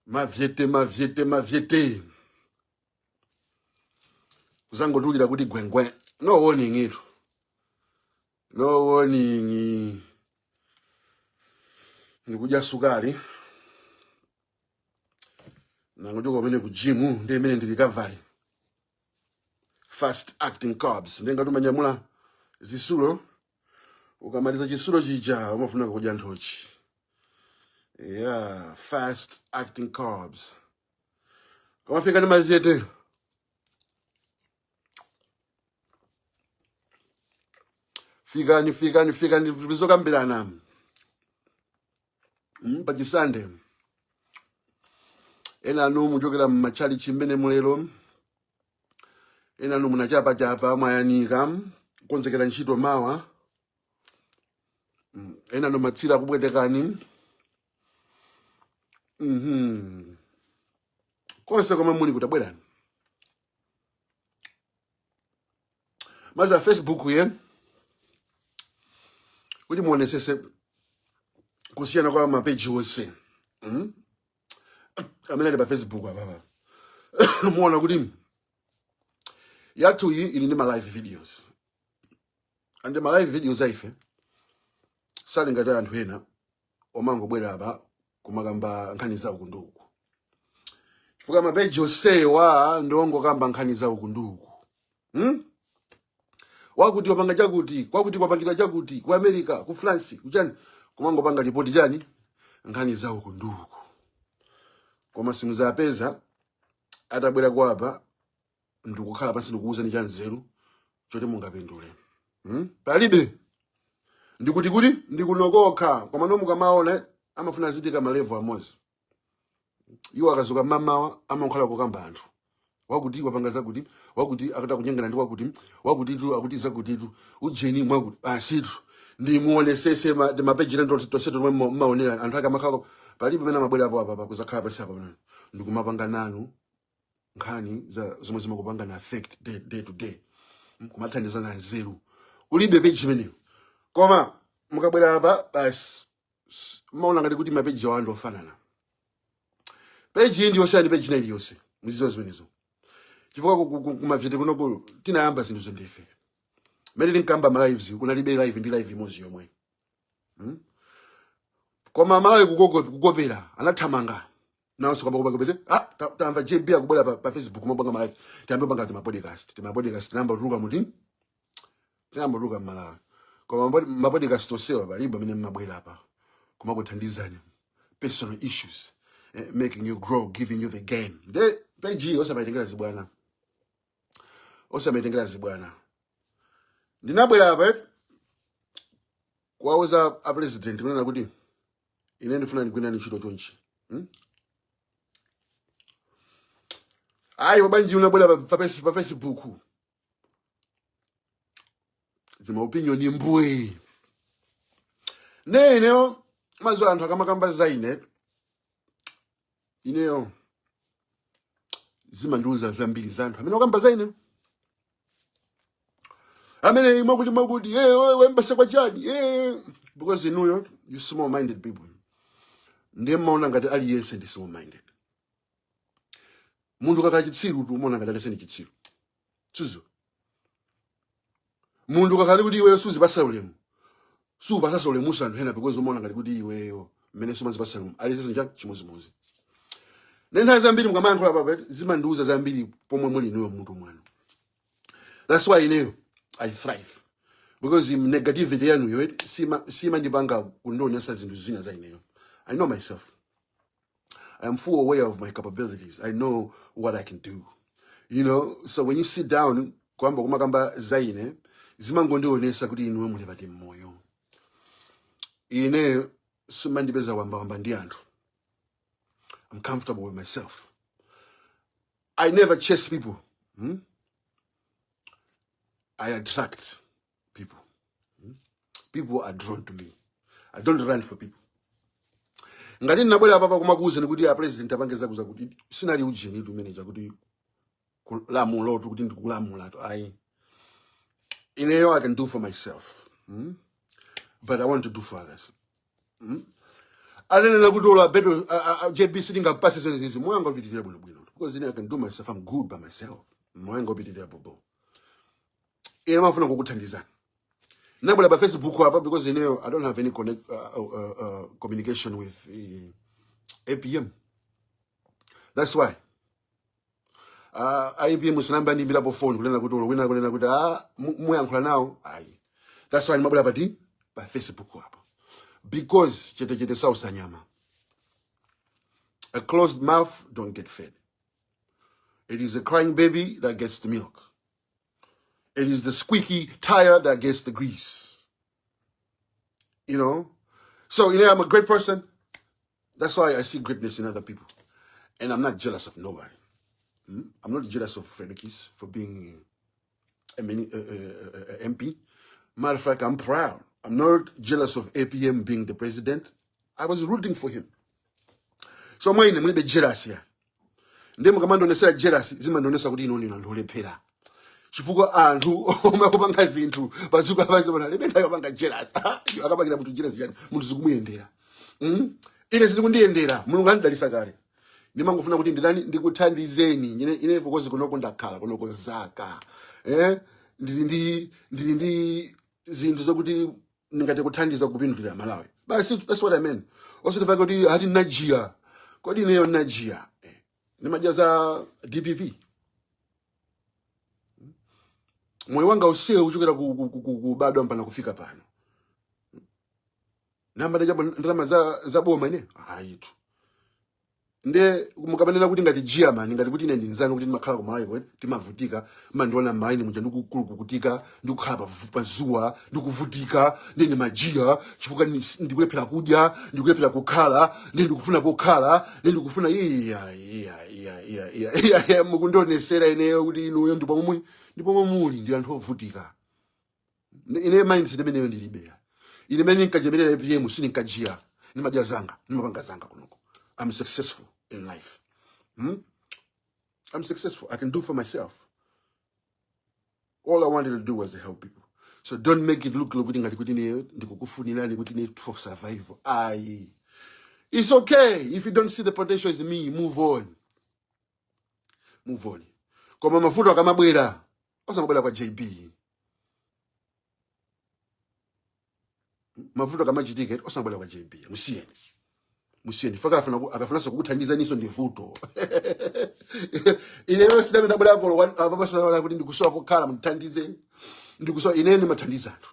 Mavyete, mavyete, mavyete. Kuzangotulukira kuti gwengwe. No warning itu. No warning. Ndikudya sukali. Nangochoka kumene ku gym, ndi imene ndi recovery. Fast acting carbs. Ndengati umanyamula zisulo, ukamaliza chisulo chija umafuna kudya nthochi. Yeah, fast acting carbs. Kamafika ndi mavyete. Fikani, fikani, fikani, tizokambirana. Pachisande. Ena anu muchokera mmachalichi mmene mulero. Ena anu munachapachapa, mwayanika kukonzekera ntchito mawa. Ena anu matsira akubwetekani. Konse komwe muli kutabwerani. Maza Facebook ye kuti muonesese kusiyana kwa mapeji onse, Amene ali pa Facebook apapa, muona kuti yathu iyi ili ndi ma live videos, and ma live videos aife sali ngati anthu ena omangobwera apa kumakamba nkhani za uku ndi uku, chifukwa mapeji onsewa ndi ongokamba nkhani za uku ndi uku, Wakuti wapanga chakuti, kwakuti kwapangidwa chakuti, ku America, ku France, kuchani, kumangopanga ripoti chani, nkhani za uku ndi uku. Koma simuzapeza atabwera kwapa ndikukhala pansi ndikuwuzani cha nzeru choti mungapindule, Palibe. Ndikuti kuti ndikunokokha, koma no mukamaona amafuna azitika malevu amodzi. Iwo akazuka mmamawa amakhala kukamba anthu, wakuti wapanga zakuti, wakuti akuti akunyengana ndi wakuti, wakuti tu akuti zakuti tu ujeni mwakuti asitu. Ndimuonesese mapeji ndo tonse tomwe mmaonera anthu ake amakhala palibe pamene amabwera apo apa kuzakhala pansi apa ndikumapanga nanu nkhani za zomwe zimakupanga na affect day to day, kumathandizana nzeru. Kulibe peji imeneyo. Koma mukabwera apa basi, maona ngati kuti mapeji awo ndofanana. Peji iyi ndiyosiyana ndi peji ina iliyonse, muzidziwa zimenezo, chifukwa kumavyete kunoko tinayamba zinthu zendife mmene tinkamba ma lives kunalibe live ndi live imodzi yomwe, Koma Malawi kukopera anathamanga nawonso kamba kupete, ah, tamva JB akubwera pa Facebook mabanga ma live, tiyambe kupanga tima podcast, tima podcast tinayamba kutuluka muti, tinayamba kutuluka m'Malawi. Koma ma podcast onsewa palibe amene mmabwera apa kumakuthandizani personal issues, making you grow, giving you the game. Nde page iyi osamaitengera zibwana, osamaitengera zibwana. Ndinabwera apa kuwauza a president kunena kuti ine ndifuna ndigwirane ntchito chonchi, Ayi, wabanji unabwera pa Facebook zima opinion mbwe. Ne ineyo mazuwa anthu akamakamba za ine, ineyo zimandiuza zambiri za anthu amene akamba za ine, amene mwakuti mwakuti, eh, wembasa kwa chani, eh, because inuyo you small minded people, ndiye mmaona ngati aliyense ndi small minded. Munthu kakhala chitsiru tu umaona ngati aliyense ndi chitsiru. Suzo munthu kakhala kuti iweyo suzipasa ulemu, supasasa ulemuso anthu ena, because umaona ngati kuti iweyo mmene sumazipasa ulemu aliyense nja chimozimozi. Ne nthawi zambiri mukamayankhula papa zimandiuza zambiri pomwe muli inuyo mutu mwanu. That's why ineyo I thrive, because negativity yanuyo simandipanga kundionesa zinthu zina za ineyo. I know myself. I am full aware of my capabilities. I know what I can do. So when you sit down, kwamba kumakamba zaine, zimangondionesa kuti inuwe muli pati mmoyo. Ine simandipeza wamba wamba ndi anthu. I'm comfortable with myself. I never chase people. I attract people. People are drawn to me. I don't run for people. Ngati ndinabwera papa kumakuwuzani kuti a president apange zakuza kuti sinali ujeni tu manager kuti kulamulo tu kuti ndikulamula tu, ayi. Ineyo I can do for myself. But I want to do for others. Anenena kuti ola beto JB sindingampase zimenezi, moyo wanga upitirira bwinobwino because ine I can do myself, I'm good by myself. Moyo wanga upitirira bobo. Ine mafuna kukuthandizani. Nabwera pa Facebook apa because ineyo I don't have any communication with APM. That's why APM sinamba ndimbirapo phone kunena kuti ulo wina kunena kuti ah, muyankhula nawo ayi. That's why ndimabwera pati pa Facebook apa because chete chete sausa nyama. A closed mouth don't get fed. It is a crying baby that gets the milk. It is the squeaky tire that gets the grease. So I'm a great person. That's why I see greatness in other people and I'm not jealous of nobody. I'm not jealous of Fredokiss for being a MP. Matter of fact, I'm proud. I'm not jealous of APM being the president. I was rooting for him. So mwa ine mulibe jealous ya. Ndiye mukamandionesera jealous, zimandionesa kuti inu ndinu anthu olephera. Chifukwa anthu omwe akupanga zinthu padziko lapansi pano alibe nthawi yopanga jealous. Akapangira munthu jealous yani munthu zikumuyendera. Ine zikundiyendera, Mulungu andidalitsa kale. Ndimangofuna kuti ndidani ndikuthandizeni. Ine because kunoko ndakhala kunoko zaka. Eh? Ndili ndi zinthu zokuti ndingati kuthandiza kupindulira Malawi. Basi, that's what I mean. Osati kuti hati najia. Kodi ineyo najia? Eh. Nimadya za DPP. Moyo wanga usiwe kuchokera kubadwa mpaka kufika pano. Namba ndajapo ndalama za boma ine? Ayitu. Nde mukamanena kuti ngati German, ngati kuti ine ndinzanu kuti ndimakhala ku Malawi kwete timavutika, mandiona m'Malawi muja ndikukulukukutika, ndikukhala pa zuwa, ndikuvutika, ndi ndimajiya chifukwa ndikulephera kudya, ndikulephera kukhala, ndi ndikufuna pokhala, ndi ndikufuna iya iya iya iya iya iya iya. Mukundionesera ineyo kuti inuyo ndipo muli ndi anthu ovutika. Ine mindset imeneyo ndilibe. Ine mene ndinkachemerera APM sindinkajiya, ndimadya zanga, ndimapanga zanga kunoko. I'm successful in life. I'm successful. I can do for myself. All I wanted to do was to help people. So don't make it look like kuti ngati kuti ineyo ndikukufunirani kuti ine for survival. Ayi, it's okay if you don't see the potential is me. Move on, move on. Koma mavuto akamabwera, osamabwera kwa JB. Mavuto akamachitika, osamabwera kwa JB. Musiyeni, musiyeni. Faka afuna akafunanso kukuthandizaniso ndi vuto. Ineyo sidame ndabwera kolo apapasala kuti ndikusowa pokhala, mundithandize, ndikusowa. Ineyo ndimathandiza anthu,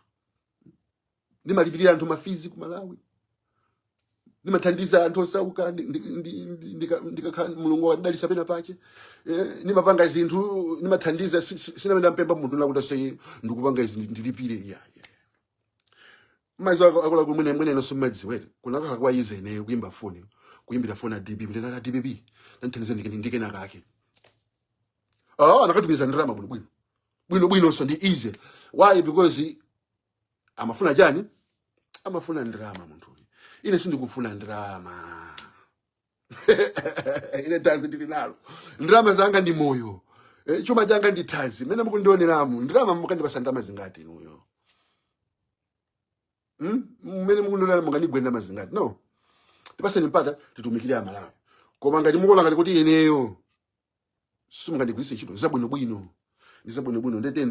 ndimalipirira anthu ma fees ku Malawi, ndimathandiza anthu osauka. Ndikakhala Mulungu wandidalitsa pena pake, ndimapanga zinthu, ndimathandiza. Sinamene ndampemba munthu nakuti se ndikupanga izi ndilipire. Ya mazi akula mwene mwene nonso mmadziwere kunakhala kwa ize ineyo kuimba foni, kuimbira foni a DPP kuti naka DPP ndithandize ndike nakake. Ah, anakatumiza ndalama bwino bwino bwino bwino. So ndi easy. Why? Because amafuna chani? Amafuna ndalama munthu uyu. Ine sindikufuna ndalama. Ine thanzi ndili nalo. Ndalama zanga ndi moyo. Chuma changa ndi thanzi mmene mukundioneramu. Ndalama mukandipasa ndalama zingati inuyo? Mmene mukundionera mukandigwera ndalama zingati? No, tipaseni mpata titumikire Amalawi. Koma ngati mukuona ngati kuti ineyo simungandigwiritse ntchito zabwinobwino, ndi zabwinobwino. Ndete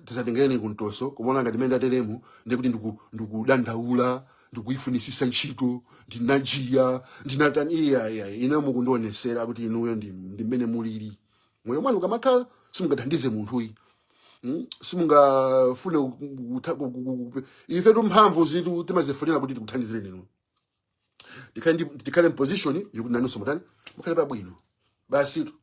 tisatengereni kuntoso kumaona ngati mene ndateremu ndikuti ndikudandaula, ndikuifunisisa ntchito, ndinajiya, ndinatani. Iya iya, ine mukundionesera kuti inuyo ndi mmene mulili moyo mwanu ukamakhala simungathandize munthuyi. Simungafune ife tu mphamvu zitu timazifunira kuti tikuthandizireni inu, tikhale m'position yokuti nanunso mutani, mukhale pabwino basitu.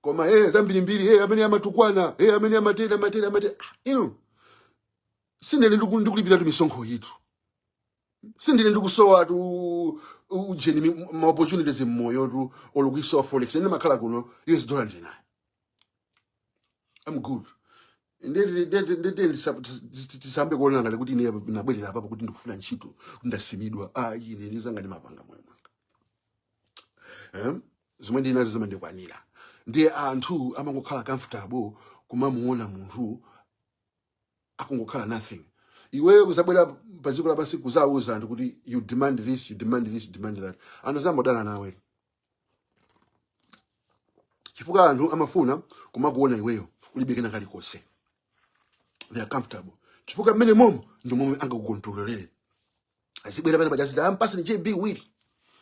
Koma zambirimbiri, amene amatukwana, amene amatera amatera amatera. Ah, inu sindine ndikulipira tu misonkho yitu, sindine ndikusowa tu ujeni ma opportunities mmoyo tu olo kuisowa forex. Ine makhala kuno US dollar ndinayo. I'm good. Ndete tisambe kuona ngati kuti ine nabwerera apapo kuti ndikufuna ntchito, kuti ndasimidwa. Ah, ine ndizanga ndimapanga moyo mwanga. Zomwe ndinazo zimandikwanira. Ndiye anthu amangokhala comfortable kumamuona munthu akungokhala nothing. Iweyo kuzabwera pa dziko lapansi kuzawuza anthu kuti you demand this, you demand this, you demand that, anthu azambodana nawe, chifukwa anthu amafuna kumakuona iweyo ulibe kena kalikonse. They are comfortable, chifukwa mmene momo ndi momwe angakukontrolere. Azibwera pene pachaziti ampaseni JB wili,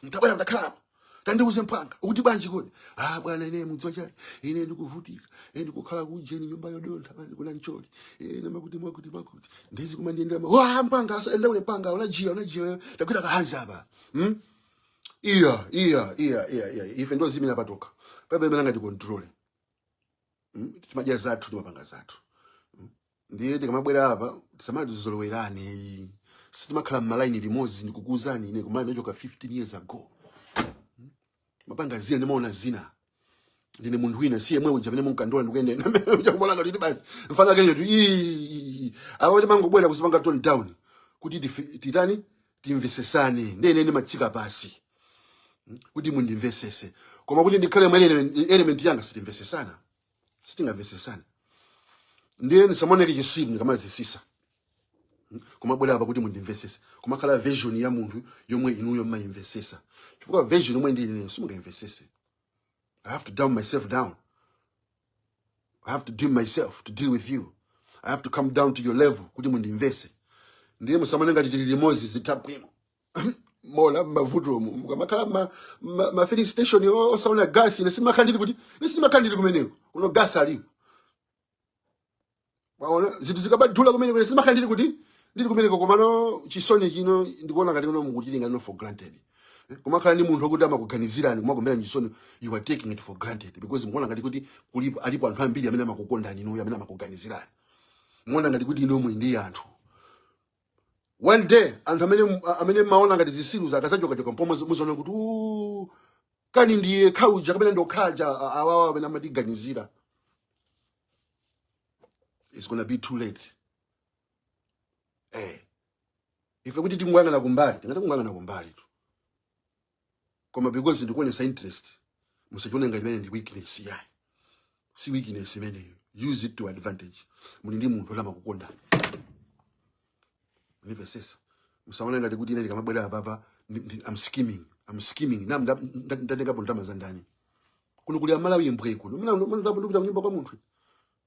ntabwera, ndakhalapo, tandiuze mphwanga, ukuti bwanji kodi? Ah bwana, ine mudziwa chani, ine ndikuvutika, ine ndikukhala kujeni, nyumba yodontha bani kuna ncholi, ine makuti mwakuti mwakuti ndizi kumandiyendera wa mpanga asaenda ule mpanga unajiya unajiya, tagwira kahanzi apa. Iya iya iya iya iya, ife ndo zimina patoka paibe imene angatikontrole. Timadya zathu, timapanga zathu. Ndiye tikamabwera apa tisamati tizolowerane, sitimakhala mmalaini limodzi. Ndikukuwuzani, ine kumalaini ndachoka 15 years ago. Mapanga zina, ndimaona zina, ndine munthu wina, siye mwe uja amene munkandola ndikuyenda chakumolanga titi basi mfana kenyo tu apa timangobwera kuzipanga tone down kuti titani, timvesesane. Ndiye ine ndimatsika pasi kuti mundimvesese, koma kuti ndikhale mwa element yanga, sitimvesesana, sitingamvesesana. Ndiye ndisamoneke chisimu ndikamazisisa kumabwera apa kuti mundimvesese, kumakhala version ya munthu yomwe inuyo mmayimvesesa, chifukwa version yomwe ndili nayo simungaimvesese. I have to dumb myself down. I have to dim myself to deal with you. I have to come down to your level kuti mundimvese. Ndiye musamane ngati tili limodzi, zithabwino mola mavutomo mukamakhala ma filling station osaona gasi, ine sindimakhala ndili kuti, ine sindimakhala ndili kumeneko. Kuno gasi alipo. Waona zinthu zikabadula kumeneko, ine sindimakhala ndili kuti, ndili kumeneko. Komano chisoni chino ndikuona ngati kuno mukuchilinga no for granted. Kumakhala ndi munthu wokuti amakuganizirani, kumakumverani chisoni, you are taking it for granted because mukuona ngati kuti kulipo, alipo anthu ambiri amene amakukondani inuyo, amene amakuganizirani. Muona ngati kuti inu muli ndi anthu. One day anthu amene maona ngati zisilu akazachokachoka, mpomo muzaona kuti "Uu, kani ndiye khauja kapena ndokhaja awawa amene amatiganizira." It's gonna be too late. Ife kuti tingoyang'ana kumbali, tingati kungoyang'ana kumbali tu, koma because ndikuonesa interest, musachione ngati imene ndi weakness. Yayi, si weakness imeneyo, use it to advantage. Muli ndi munthu amakukonda, mundimvesesa? Musaone ngati kuti ine ndikamabwera apapa I'm scheming, I'm scheming. Nam ndatengapo ndalama za ndani? Kuno kuli Amalawi mbwe kuno. Mina ndikupita kunyumba kwa munthu,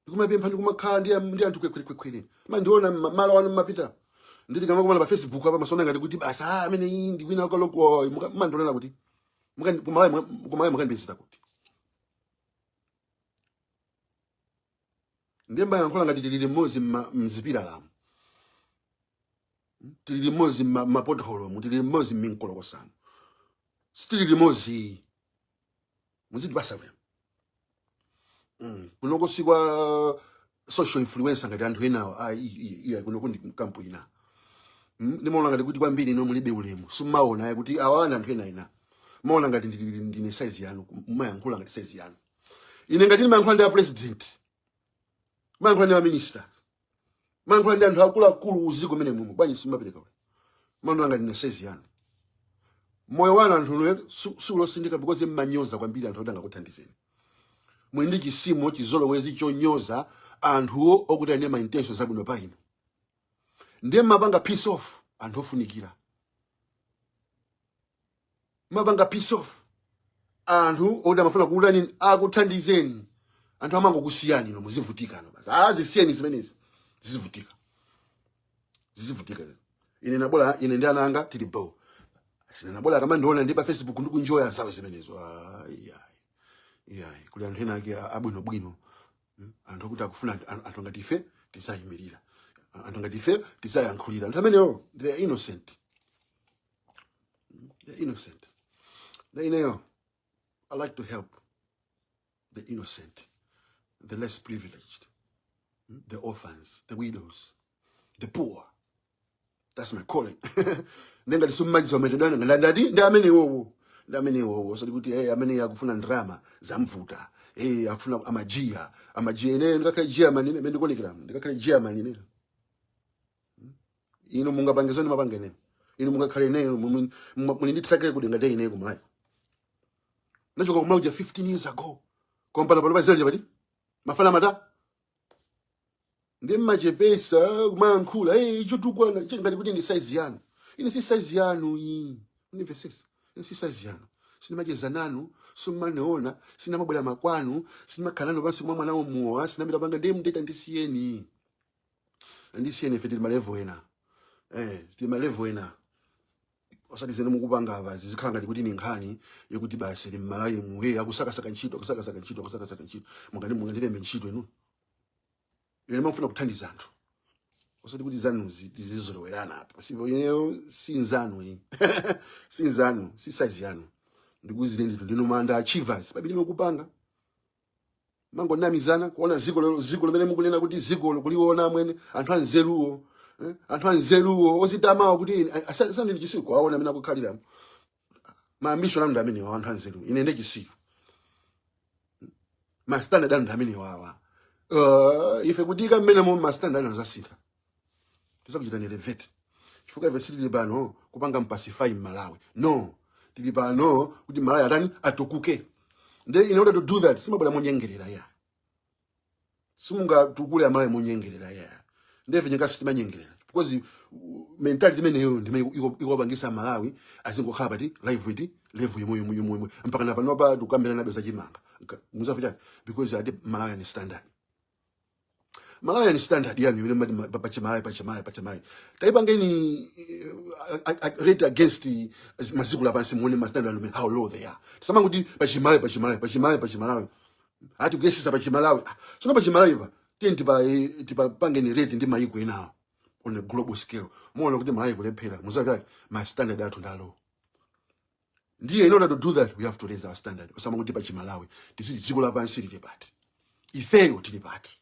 ndikumapempha, ndikumakhala ndi anthu kwekwekwekwe. Mandiona malo wanu mmapita, nditi kamakumana pa Facebook apa, masaona ngati kuti basa, ah, amene iyi ndikwina kaloko. Mandionera kuti kumalawi, kumalawi mukandipezera kuti ndiye mbayankhula ngati tili limodzi mzipilalamu, tili limodzi mmapotholomu, tili limodzi mminkolokosamo. Sitili limodzi, muzitipasa ulemu. Kunoko si kwa social influencer ngati anthu enawo. Ah, iya, kunoko ndi kampu ina. Ndimaona ngati kuti kwambiri ino mulibe ulemu, simumaona kuti awa ndi anthu ena ena. Maona ngati ndine size yanu, mumayankhula ngati size yanu. Ine ngati ndimayankhula ndi a president, mayankhula ndi a minister, mayankhula ndi anthu akuluakulu uziko mene mumu, bwanji simumapereka ulemu? Maona ngati ndine size yanu. Moyo wanu anthu siulosindika because mmanyoza kwambiri anthu oti angakuthandizeni. Muli ndi chisimo, chizolowezi chonyoza anthuwo okuti ali ndi ma intentions zabwino pa inu. Ndiye mmapanga piss off anthu ofunikira, mmapanga piss off anthu okuti amafuna kuulani, akuthandizeni. Anthu amangokusiyani ino muzivutika no basi. Ah, zisiyeni zimenezi, zizivutika, zizivutika. Ine nabola, ine ndi ana anga tili bo. Sine nabola akamandiona ndi pa Facebook ndikunjoya zawo zimenezo. Ah, iya iya, kuli anthu ena ake abwinobwino. Anthu akuti akufuna anthu ngati ife tizayimirira, anthu ngati ife tizayankhulira. Anthu amenewo, they are innocent, they are innocent. Na ineyo I like to help the innocent, the less privileged, the orphans, the widows, the poor. That's my calling. Nengati simmadziwa matendana ndati ndi amene iwowo, ndi amene iwowo. Osati kuti hey, amene akufuna ndrama zamvuta, hey, akufuna amajiya, amajiya. Ine ndikakhale jiya manine mene ndikuonekera, ndikakhale jiya manine. Inu mungapangizoni mapanga ineyo, inu mungakhale ineyo, muli ndi track record ngati ineyo kumalawi? Nachoka kumalawi ja 15 years ago, koma pano pano pazina pati mafana mata. Ndi mmachepesa kumayankhula, hey, chotukwana ngati kuti ndi size yanu. Ine si size yanu iyi, unimvesesa? Ine si size yanu, sinimacheza nanu, simmaneona, sinamabwera makwanu, sinimakhala nanu pansi kumwa mwanawo muwa, sinamita panga ndiye mndeta. Ndisiyeni, ndisiyeni. Ife tili ma level ena, tili ma level ena. Osati zene mukupanga apa zizikhala ngati kuti ni nkhani yokuti basi li mmalawi muhe akusakasaka ntchito, akusakasaka ntchito, akusakasaka ntchito. Mungandilembe ntchito inu? Ine mafuna kuthandiza anthu, osati kuti zanuzi tizizolowerana apa. Sipo, ineyo si nzanu iyi, si nzanu, si size yanu. Ndikuzire ndithu, ndinu ma underachievers. Pabili mukupanga mangonamizana kuona ziko lero, ziko limene mukunena kuti zikolo kuliona mwene anthu anzeruwo, eh? Anthu anzeruwo ozitamawo kuti asandini chisiku aona amene akukhaliramo ma ambition anu ndi amenewa. Anthu anzeru, ine ndi chisiku, ma standard anu ndi amenewawa. Ife kutika mmenemo ma standard anu zasintha, tizakuchitani elevate, chifukwa ife sitili pano kupanga mpacify mmalawi, no. Tili pano kuti Malawi atani? Atukuke. Nde in order to do that, simabwera monyengerera ya, simungatukule Amalawi monyengerera ya. Ndefe nyanga sitimanyengerera because mentality imeneyo ndimene ikopangisa Malawi azingokhala pati live iti level yomwe yomwe yomwe yomwe mpaka na panopa tikukambirana nabe zachimanga. Muzafa chani? Because ati Malawi ni standard, Malawi ni standard yanu imene mati pachimalawi, pachimalawi, pachimalawi. Taipangeni rate against maziko lapansi, muone ma standard anu how low they are. Tisamanguti pachimalawi, pachimalawi, pachimalawi, pachimalawi, ati kuyesesa pachimalawi. Ah, sono pachimalawi pa tiye tipapangeni rate ndi mayiko enawo on a global scale, muone kuti Malawi kulephera. Muzati ma standard athu ndalo. Ndiye in order to do that, we have to raise our standard. Osamanguti pachimalawi. Tiziti dziko lapansi lili pati, ifeyo tili pati,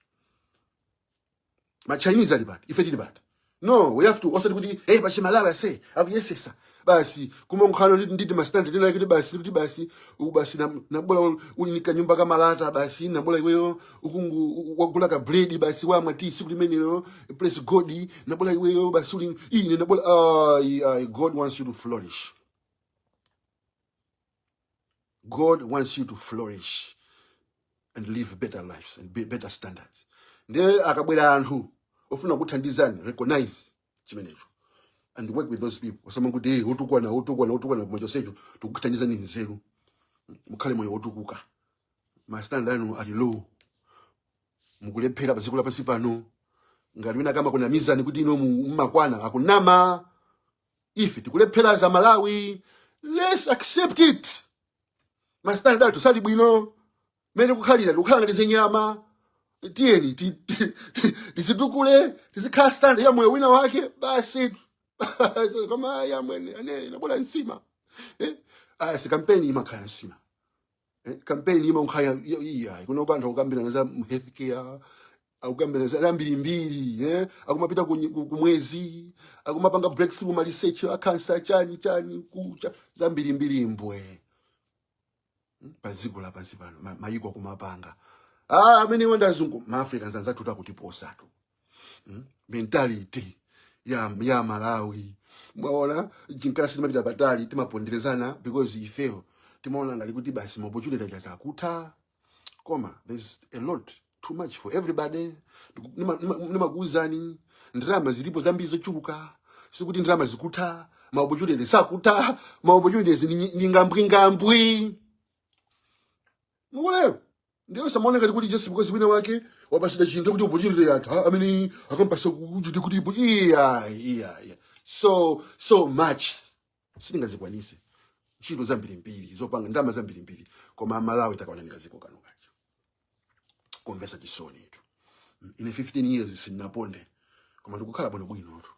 ma Chinese ali pati, ife tili pati? No, we have to, osati kuti hey, pachimalawi ase akuyesesa basi kumonkhano nditi ma standard ndina kuti basi, kuti basi basi nabola uli ni kanyumba kamalata basi, nabola iweyo ukungu wagula ka bread basi, wamwa tea siku limenelo, praise God. Nabola iweyo basi uli ine nabola. Ai, ai, God wants you to flourish. God wants you to flourish and live better lives and be better standards. Ndiye akabwera anthu ofuna kuthandizani, recognize chimenecho and work with those people. Osama kuti hey, utukwana, utukwana, utukwana, koma chonsecho tikukuthandizani nzeru mukhale moyo wotukuka. Ma standard anu ali low, mukulephera pa dziko lapansi pano. Ngati wina kama kunamizani kuti ino mmakwana, akunama. Ife tikulephera za Malawi, let's accept it. Ma standard athu sali bwino mene kukhalira, tikukhala ngati zinyama. Tiyeni tizitukule, tizikhala standard ya moyo wina wake basi. Koma yamwene ane nabola nsima, eh? Ah, si kampeni imakhala nsima, eh? Kampeni imakhala iya kuno anthu akukambirana za healthcare, akukambirana za mbirimbiri, eh? Akumapita kumwezi, akumapanga breakthrough ma research a cancer, chani chani, kucha za mbirimbiri mbwe paziko lapansi pano. Mayiko akumapanga, ah, amene wanda azungu, maAfricans anzathu akutiposatu. Mentality ya Malawi, mwaona, chinkala timapita patali, timaponderezana because ifeyo timaona ngati kuti basi ma opportunity achakutha. Koma there's a lot too much for everybody. Nimakuwuzani, ndalama zilipo zambiri zochuluka, sikuti ndalama zikutha, ma opportunity sakutha. Ma opportunities ni ngambwi ngambwi, mukulewa. Ndiyo samaona ngati kuti just because wina wake wapasida chinthu kuti opportunity yatha, amene akampasa kuti iya iya iya, so so much sitingazikwanise, ntchito zambirimbiri zopanga ndalama zambirimbiri. Koma Malawi takaona nikaziko kano kacha kumvesa chisoni itu. Ine 15 years sindinaponde, koma ndikukhala bwino bwinotu.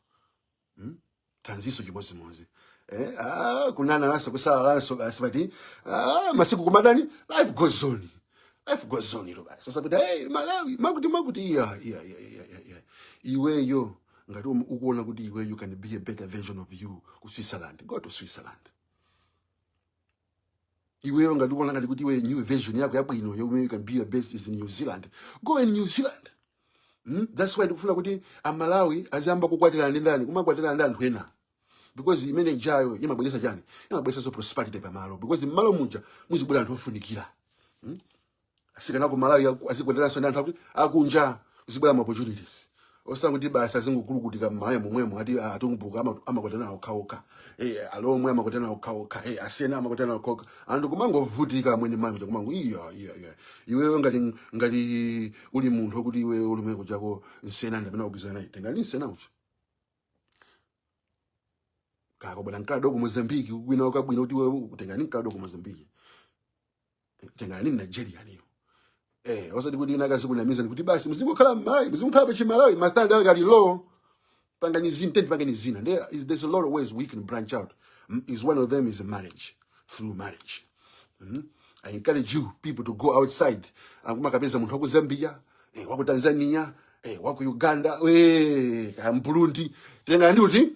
Thanziso chimodzimodzi, eh, ah, kunana lanso kusala lanso basi pati, ah, masiku kumadani. Life goes on, life goes on ilo basi. Sasa kuti hey, Malawi makuti makuti, iya iya iya iya iya iya. Iweyo ngati ukuona kuti iwe you can be a better version of you ku Switzerland, go to Switzerland. Iweyo ngati ukuona ngati kuti iwe new version yako yabwino yomwe you can be your best is in New Zealand, go in New Zealand. That's why ndikufuna kuti Amalawi aziyamba kukwatirana ndi ndani, kumakwatirana ndi anthu ena, because imene ijayo imabweretsa chani? Imabweretsa prosperity pamalo, because mmalo muja muzibwera anthu ofunikira. Asikana ku Malawi azikwatiranso ndi anthu akuti akunja. Zibwera ma opportunities, osanguti basi azingokulukutika mmaya momwemo, ati atumbuka amakwatana okhaokha, alomwe amakwatana okhaokha, asena amakwatana okhaokha, anthu kumangovutika mwene mami kumango iya iya iya. Iweyo ngati uli munthu wokuti iwe uli kuchako nsena ndamene akugwizana naye, tengani nsena ucho kakobwera mkado ku Mozambique kwina wakabwino kuti iwe tengani mkado ku Mozambique, tengani Nigeria niyo, osati kuti ina kazikunamiza kuti basi muzingokhala mmayi, muzingokhala pachimalawi, ma standard ake ali low. Pangani zina, tendi pangani zina. There's a lot of ways we can branch out. Is one of them is marriage, through marriage. I encourage you people to go outside. Akumakapeza munthu waku Zambia, waku Tanzania, waku Uganda, kaya Burundi, tengani ndi kuti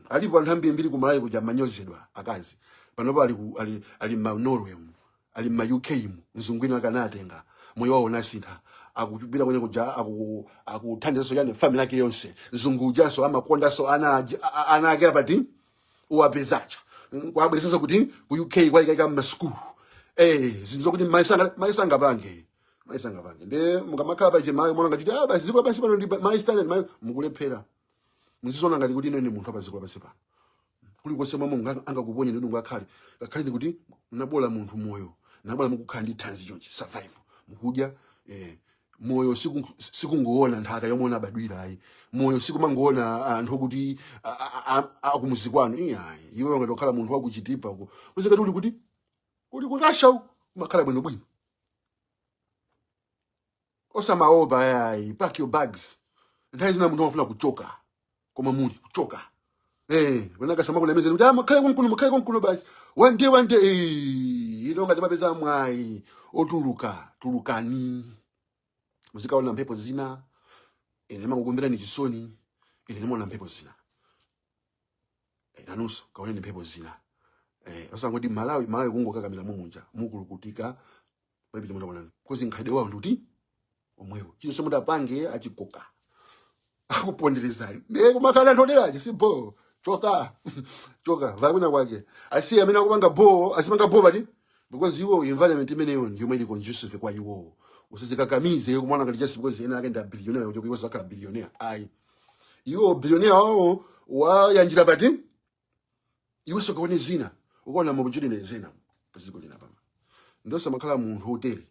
alipo anthu ambirimbiri ku Malawi kuja manyozedwa akazi. Panopo ali ma Norway mu, ali ma UK mu, mzungu ina akanatenga moyo wawo unasintha, akupita kwenye kuja, akuthandizanso yani family yake yonse. Mzungu ujaso amakondanso ana ake apati uwapezacha kwabweresanso kuti ku UK kwayikaika mmasukulu, zinthu zokuti maisanga pange, maisanga pange. Nde mukamakhala pache mayi mona ngati ah basi ziko lapansi pano ndi my standard my, mukulephera. Muzizoona ngati kuti ine ndi munthu apaziko lapansi pano, kulikonse momwe Mulungu angakuponye ndi ngakhale ngakhale ndi kuti nabola munthu moyo, nabola mukukhala ndi thanzi chonchi, survive mukudya, moyo sikungoona nthaka yomwe unabadwira ayi. Moyo sikumangoona anthu okuti akumuzi kwanu, iyayi. Iwe ngati ukhala munthu wakuchitipa uko, uzikati uli kuti uli ku Russia uko, umakhala bwinobwino, osamaopa ayayi. Pack your bags. Nthawi zina munthu amafuna kuchoka koma muli kuchoka, wenaka samakunamizeni kuti ah mukhale konkuno, mukhale konkuno basi, one day, one day, ino ngati mapeza mwayi otuluka, tulukani muzikaona mphepo zina. Ine ndimakukumvirani chisoni, ine ndimaona mphepo zina, nanunso kaoneni mphepo zina, osangoti Malawi, Malawi, kungokakamira mumunja mukulukutika palibe chomwe ndaonani, because nkhalidwe wawo ndikuti omwewo, chilichonse mudapange achikoka, akuponderezani. Ndiye kumakhala anthu oteracho si bo. Choka, choka vakwina kwake, asiye amene akupanga bo, asipanga bo pati, because iwo environment imeneyo ndiyomwe ili conducive kwa iwowo. Usizikakamize kumwana ngati just because ena ake ndi billionaire choka iwo zakhala billionaire, ayi. Iwo billionaire wawo wayanjira pati, iwe sokaone zina, ukaona opportunity zina paziko lina pama. Ndio samakhala munthu otere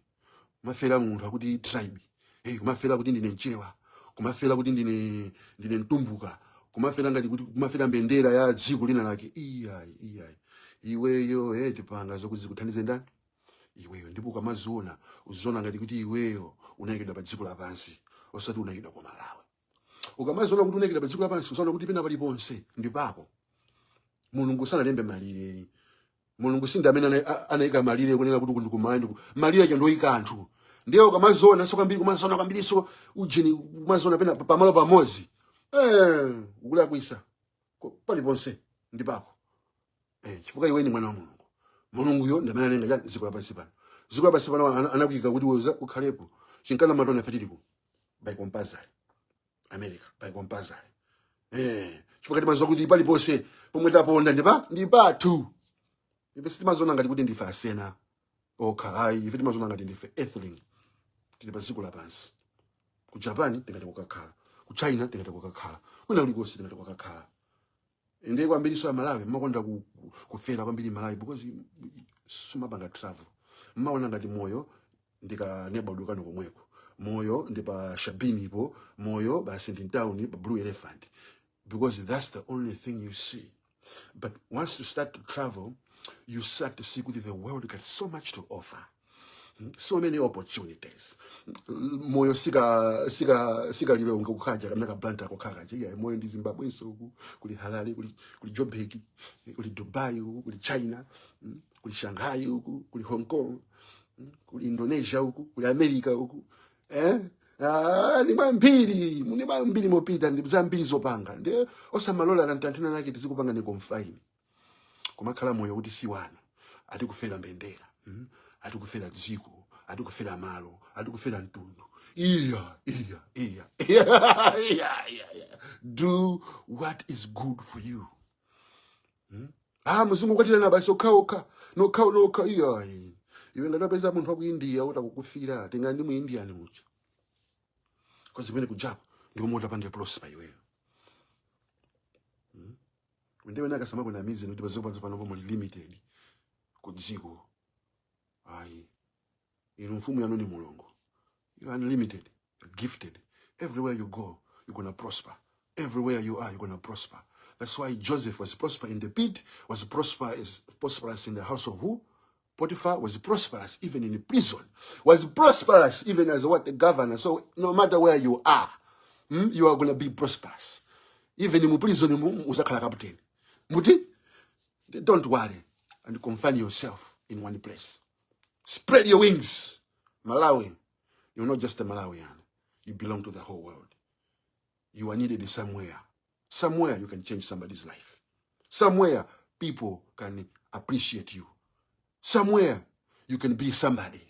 kumafera munthu akuti tribe, hey, kumafera kuti ndine mchewa, kumafera kuti ndine mtumbuka, kumafera ngati kuti kumafera mbendera ya dziko lina lake. Iyayi, iyayi, iweyo, hey, tipanga zokuti zikuthandize ndani? Iweyo. Ndipo ukamaziona, uziona ngati kuti iweyo unayikidwa pa dziko lapansi, osati unayikidwa ku Malawi. Ukamaziona kuti unayikidwa pa dziko lapansi, usaona kuti pena paliponse ndi pako. Mulungu sanalembe malire. Mulungu sindi amene anayika malire kunena kuti kundikumali ndiku malire aja ndoyika anthu. Ndiye ukamaziona so kwambiri, kumaziona kwambiriso ujeni, kumaziona pena pamalo pamodzi, ukulakwisa. Paliponse ndi pako, chifukwa iwe ni mwana wa Mulungu. Mulunguyo ndi amene analenga chani? Dziko lapansi pano. Dziko lapansi pano anakuyika kuti iwe ukhalepo. Chinkana matona ife tili ku by compulsory America, by compulsory, chifukwa timaziwa kuti paliponse pomwe taponda ndi pathu. Ife sitimaziona ngati kuti ndife asena okha, ayi. Ife timaziona ngati ndife earthling, tili pa dziko lapansi. Ku Japan tingati kukakhala, ku China tingati kukakhala, kwina kulikonse tingati kukakhala. Ndiye kwambiri so Amalawi mmakonda kufera kwambiri Malawi because sumapanga travel. Mmaona ngati moyo ndika neighborhood kano komweko, moyo ndi pa Shabinipo, moyo basi ndi town pa Blue Elephant, because that's the only thing you see. But once you start to travel, you start to see kuti the world got so much to offer, so many opportunities. Moyo sika lile ngokhaja kamene ka Blantyre kokhaja, iya. Moyo ndi Zimbabwe so uku kuli Harare, kuli Joburg, kuli Dubai uku, kuli China, kuli Shanghai uku, kuli Hong Kong, kuli Indonesia uku, kuli America uku, Ah, ni mwambiri mopita ndi zambiri zopanga. Ndiye osamalola na ntanthina nake tizikupanga ni confine, kumakhala moyo kuti si wanu, atikufera mbendera, Atikufera dziko, atikufera malo, atikufera mtundu. Iya, iya, iya, iya, iya, iya. Do what is good for you. Ah, muzungu kwatirana basi okha okha, nokha nokha, iyayi. Iwe ngati wapeza munthu wa ku India utakukufira, tengani ndi mu Indian muja, 'cause kumene kujako ndikomwe utapange prosper iweyo. Ndiwe nakasamakuna mizi kuti paziko pano muli limited ku dziko. Ayi, inu mfumu yanu ni Mulungu. You are unlimited. You're gifted. Everywhere you go, you're gonna prosper. Everywhere you are, you're gonna prosper. That's why Joseph was prosper in the pit, was prosperous in the house of who? Potiphar. Was prosperous even in the prison, was prosperous even as what? The governor. So no matter where you are, you are gonna be prosperous. Even in prison uzakhala captain muti. Don't worry and confine yourself in one place. Spread your wings. Malawi, you're not just a Malawian. You belong to the whole world. You are needed somewhere. Somewhere you can change somebody's life. Somewhere people can appreciate you. Somewhere you can be somebody.